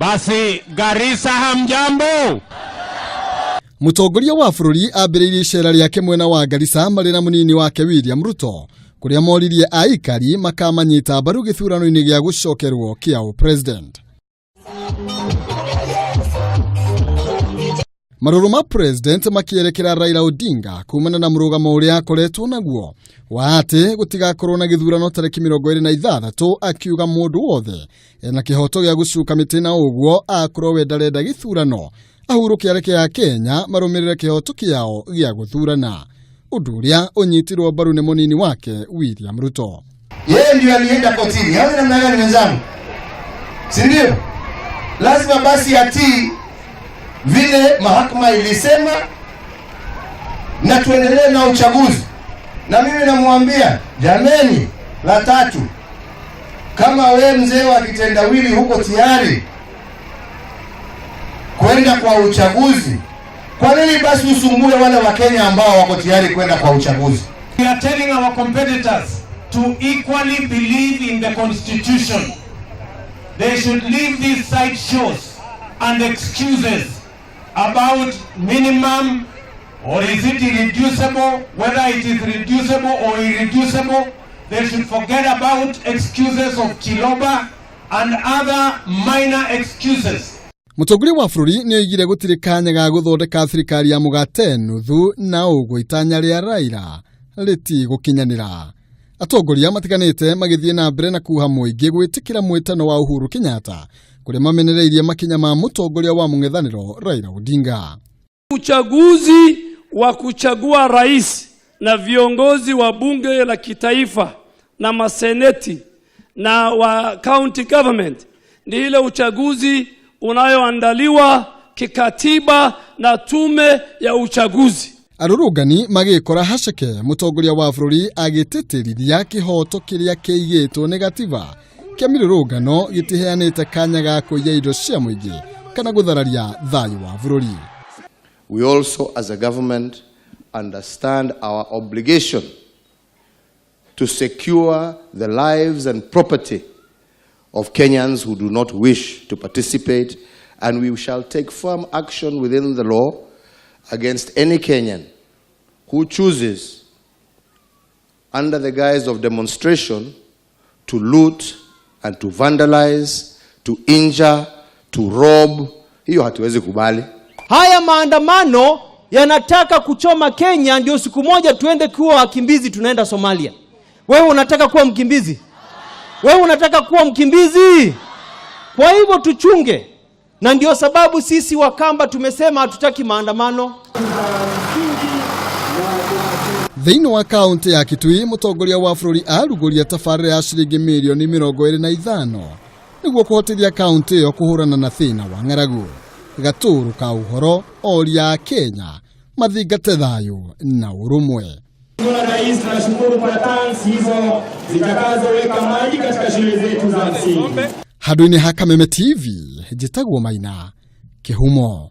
Basi Garissa, hamjambo? Mũtongoria wa bũrũri ambĩrĩirie icera rĩake mwena wa Garissa marĩ na mũnini wake William Ruto, kũrĩa moririe aikari makamanyita mbaru gĩthurano-inĩ gĩa gũcokerwo kĩa ũpresident. Marũrũ ma president makĩerekera Raila Odinga kumana na mũrũgamo ũrĩa akoretwo naguo wa atĩ gũtigakorwo na gĩthurano tarĩki 26, akiuga mũndũ wothe ena kĩhoto gĩa gũcuka mĩtĩ na ũguo akorwo we ndarenda gĩthurano ahurũke areke a Kenya marũmĩrĩre kĩhoto kĩao gĩa gũthurana, ũndũ ũrĩa ũnyitirwo mbaru nĩ mũnini wake William Ruto. Yeye ndio alienda kotini, au namna gani wenzangu? Si ndio? Lazima basi atii vile mahakama ilisema na tuendelee na uchaguzi. Na mimi namwambia jameni, la tatu, kama we mzee wa kitendawili huko tayari kwenda kwa uchaguzi, kwa nini basi usumbue wale wa Kenya ambao wako tayari kwenda kwa uchaguzi? We are telling our competitors to equally believe in the constitution. They should leave these side shows and excuses about minimum or is it irreducible, whether it is reducible or irreducible. They should forget about excuses of Chiloba and other minor excuses. Mũtongoria wa bũrũri nĩ oigire gũtirĩ kanya ga gũthondeka thirikari ya mũgate nuthu na ũguo itanya rĩa Raila rĩtigũkinyanĩra. Atongoria matiganĩte magĩthiĩ na mbere na kuha mũingĩ gwĩtĩkĩra mwĩtano wa Uhuru Kenyatta, kũrĩa mamenereirie makinya ma mũtongoria wa mũng'ethanĩro Raila Odinga. Uchaguzi wa kuchagua rais na viongozi wa bunge la kitaifa na maseneti na wa county government ni ile uchaguzi unayoandaliwa kikatiba na tume ya uchaguzi. Arũrũngani magĩkora haceke mũtongoria wa bũrũri agĩtĩtĩrithia kĩhoto kĩrĩa kĩigĩtwo nĩ gatiba kĩa mĩrũrũngano gĩtiheanĩte kanya ga kũiya indo cia mũingĩ kana gũthararia thayũ wa bũrũri. We also, as a government, understand our obligation to secure the lives and property of Kenyans who do not wish to participate, and we shall take firm action within the law against any Kenyan who chooses, under the guise of demonstration, to loot and to vandalize, to injure, to rob. Hiyo hatuwezi kubali. Haya maandamano yanataka kuchoma Kenya, ndio siku moja tuende kuwa wakimbizi, tunaenda Somalia. Wewe unataka kuwa mkimbizi? Wewe unataka kuwa mkimbizi? Kwa hivyo tuchunge, na ndio sababu sisi Wakamba tumesema hatutaki maandamano. Thĩinĩ wa kaunti ya Kitui, mũtongoria wa bũrũri arugũria tabarĩra ya ciringi mirioni 25 nĩguo kũhotithia kaunti ĩyo kũhũrana na thĩna wa ng'aragu. Gatũrũ ka ũhoro oria a Kenya mathingate thayũ na ũrũmwe. Mheshimiwa Rais, tunashukuru kwa tanks hizo zitakazoweka maji katika shule zetu za msingi. Handũ-inĩ ha Kameme TV, njĩtagwo Maina Kĩhumo.